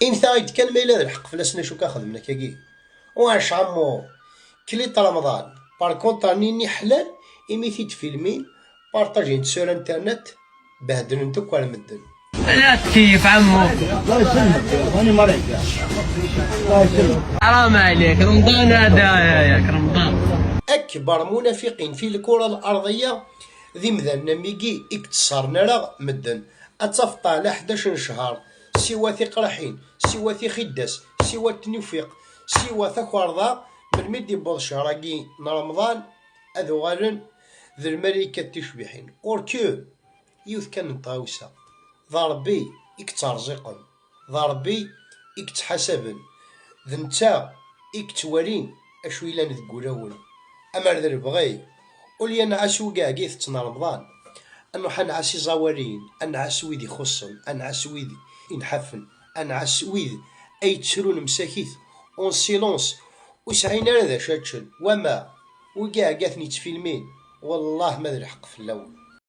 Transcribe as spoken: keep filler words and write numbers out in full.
Inta-id kan ma yella d lḥeqq fell-asen acu kan xedmen akkagi. Uɛec ɛemmu, klit Remḍan. Par contre, rnin-nni ḥlan imi t-id-filmin, partajin-t sur internet, behdlen-t akk ar medden. لا تكيف عمو. الله يسلمك، هاني مريض. الله يسلمك. حرام عليك، رمضان هذا ياك، رمضان. Akbar munafiqin fi lkura al-arḍiyya d imdanen am wigi i yettṣaren ara medden. Ad tafeḍ ala ḥdac n cchar, siwa tiqraḥin, siwa tixiddas, siwa tnufiq, siwa takerḍa, melmi d-yewweḍ ccher-agi n Remḍan, ad uɣalen d lmalaykat ticbiḥin. Or que, yiwet kan n tɣawsa, d Ṛebbi i yetterẓiqen, d Ṛebbi i yettḥasaben, d netta i yettwalin acu yellan deg wulawen. Amer d lebɣi, ulya nɛass wigagi itetten Remḍan, ad nruḥ ad nɛass iẓawaliyen, ad nɛass wid ixuṣṣen, ad nɛass wid inḥafen, ad nɛass wid ay yettrun msakit, en silence, ur sɛin ara d acu ad ččen. Wama, wigagi ad ten-yettfilmin, wellah ma d lḥeqq fell-awen.